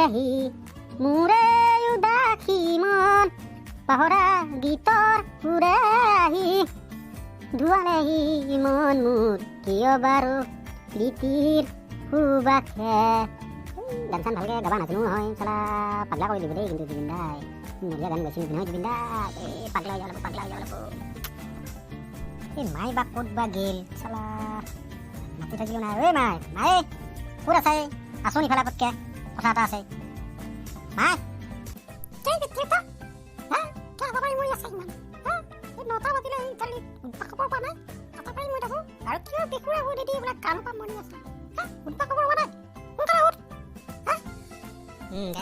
ধুৱালেহি মোৰে উদাসী মন, পাহৰা গীতৰ সুৰে আহি ধুৱালেহি মন মোৰ, কিয় বাৰু প্ৰীতিৰ সুবাসে। গান চান ভালকৈ গাবা নাজানো নহয়, চালা পাগলা কৰি দিব দেই কিন্তু জুবিন দাই। মৰিয়া গান গাইছিল নহয় জুবিন দাই, এই পাগলা হৈ যাব লাগিব, পাগলা হৈ যাব লাগিব। এই মাই বা ক'ত বা গেল চালা, মাতি থাকিও নাই। ঐ মাই, মাই ক'ত আছে? আছোন ইফালে পটকে, কথা এটা আছে মাই। দে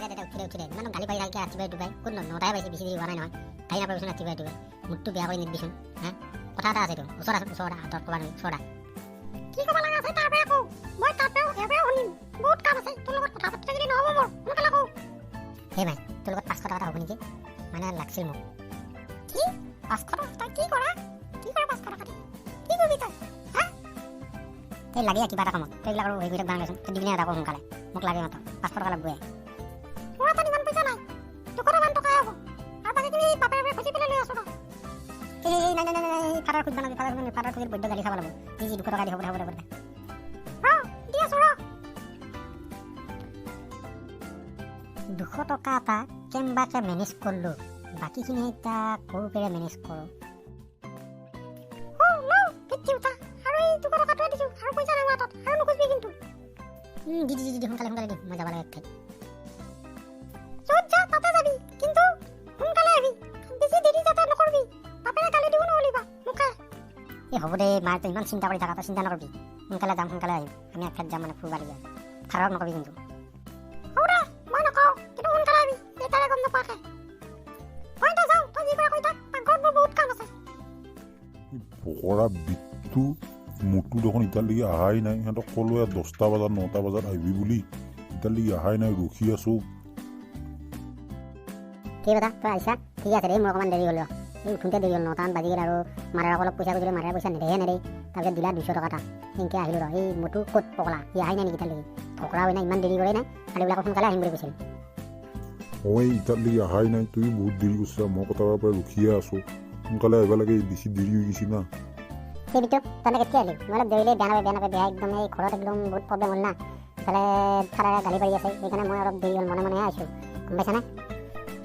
দে, উঠি দে উঠি দে, ইমান গালি পাৰি থাকি ৰাতিপুৱাই ৰাতিপুৱাই। ক'ত 9টাই বাজিছে, বেছি দেৰি হোৱা নাই নহয়। গালি নাপাবিচোন ৰাতিপুৱাই ৰাতিপুৱাই, মুডটো বেয়া কৰি নিদিবিচোন। হা, কথা এটা আছে তোৰ ওচৰত, আছোন ওচৰত, হাতত ক'বা নোৱাৰি, ওচৰত আহ। কি ক'ব লগা আছে তাৰ পৰা কওঁ, মই তাৰ পৰাও ইয়াৰ পৰাও শুনিম। বহুত কাম আছে, তোৰ লগত কথা পাতি থাকিলে নহ'ব মোৰ, সোনকালে কওঁ। হে ভাই, তোৰ লগত 500 টকা এটা হ'ব নেকি? মানে লাগছিল মোক। কি 500 টকা? তই কি কৰা, কি কৰা 500 টকা দি কি কৰিবি তই? হা, এই লাগে কিবা এটা কামত, তই এইবিলাক আৰু হেৰি কৰি থাক দেচোন। তই দিবি নে এটা আকৌ সোনকালে? মোক লাগে মাত্ৰ 500 টকা লাগবই। মোৰ হাতত ইমান পইচা নাই, 200টামান টকাই হ'ব, আৰু বাকীখিনি বাপেৰে পৰা খুজি পেলাই লৈ আছো ৰ। এই নাই নাই নাই নাই, ফাদাৰ খুজিব নালাগে, ফাদাৰ খুজিব, ফাদাৰ খুজিলে বৈদ্য গালি খাব লাগিব। যি যি 200 টকা দি, হ'ব দে, হ'ব দে, হ'ব দে। ৰ, দি আছো ৰ। 200 টকা এটা কেনেবাকে মেনেজ কৰিলোঁ, বাকীখিনি এতিয়া ক'ৰ পৰা মেনেজ কৰোঁ? অ লওঁ পিঠি উঠা, আৰু এই 200 টকাটোৱে দিছো, আৰু পইচা নাই মোৰ হাতত, আৰু নুখুজিবি কিন্তু। দি দি দি দি, সোনকালে সোনকালে দি, মই যাব লাগে এক ঠাইত। য'ত যা তাতে যাবি, কিন্তু সোনকালে আহিবি, বেছি দেৰি যাতে নকৰিবি, বাপেৰে গালি দিব নহ'লিবা মোকে। এই হ'ব দে মা, তই ইমান চিন্তা কৰি থাকা, তই চিন্তা নকৰিবি, সোনকালে যাম, সোনকালে আহিম। আমি এক ঠাইত যাম মানে ফুৰিব লাগে, ফাৰক নকৰিবি কিন্তু। হ'ব দে, মই নকওঁ, কিন্তু সোনকালে আহিবি, দেউতাৰে গম নোপোৱাকে। মই এতিয়া যাওঁ, তই যি কৰা কৰি থাক, পাকঘৰত মোৰ বহুত কাম আছে। পকৰা বিটটো মোৰটো দেখোন এতিয়ালৈকে অহাই নাই। সিহঁতক ক'লোৱে 10টা বজাত 9টা বজাত আহিবি বুলি, এতিয়ালৈকে অহাই নাই, ৰখি আছোঁ। কি কথা, তই আহিছা? ঠিক আছে দেই, মোৰ অকণমান দেৰি হ'ল ৰ, এই উঠোঁতে দেৰি হ'ল, 9টামান বাজি গ'ল। আৰু মাদাৰক অলপ পইচা খুজিলোঁ, মাদাৰে পইচা নেদেহে নেদেই, তাৰপিছত দিলা 200 টকা এটা, সেনেকৈ আহিলোঁ ৰ। এই মোৰটো ক'ত পকলা, সি অহাই নাই নেকি এতিয়ালৈকে? ঠকৰা হয় নাই, ইমান দেৰি কৰে নাই, কালি বোলে আকৌ সোনকালে আহিম বুলি কৈছিল। অঁ, এই এতিয়ালৈকে অহাই নাই, তই বহুত দেৰি কৰিছা, মই কটাৰ পৰা ৰখিয়ে আছোঁ, সোনকালে আহিব লাগে, বেছি দেৰি হৈ গৈছি না। সেই বিটু, তহঁতে কেতিয়া আহিলি? মই অলপ দেৰিলে, বেয়া নাপায়, বেয়া নাপায়, বেয়া একদম। এই ঘৰত একদম বহুত প্ৰব্লেম হ'ল না, ইফালে ফাদাৰে গালি পাৰি আছে, সেইকাৰণে মই অলপ দেৰি হ'ল, মনে মনেহে আহিছোঁ, গম পাইছানে?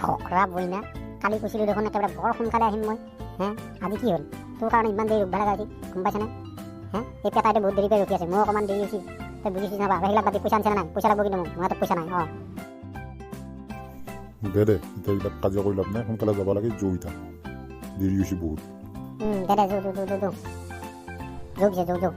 ঠকৰা বইনা, কালি কৈছিলোঁ দেখোন একেবাৰে বৰ সোনকালে আহিম মই, হে আজি কি হ'ল? তোৰ কাৰণে ইমান দেৰি ৰখিব লগা হৈছে, গম পাইছানে? হে এই পেটাইটো বহুত দেৰি কৰি ৰখি আছে, ময়ো অকণমান দেৰি হৈছে, তই বুজিছিস নাপা। সেইবিলাক বাদ দি, পইচা আনিছে নাই? পইচা লাগব কিন্তু মোক, মোৰ হাতত পইচা নাই। অঁ দে দে, এতিয়া এইবিলাক কাজিয়া কৰি লাভ নাই, সোনকালে যাব লাগে, যৌ এতিয়া দেৰি হৈছে বহুত। দে দে, যৌ যৌ যৌ যৌ যৌ যৌ পিছে যৌ যৌ।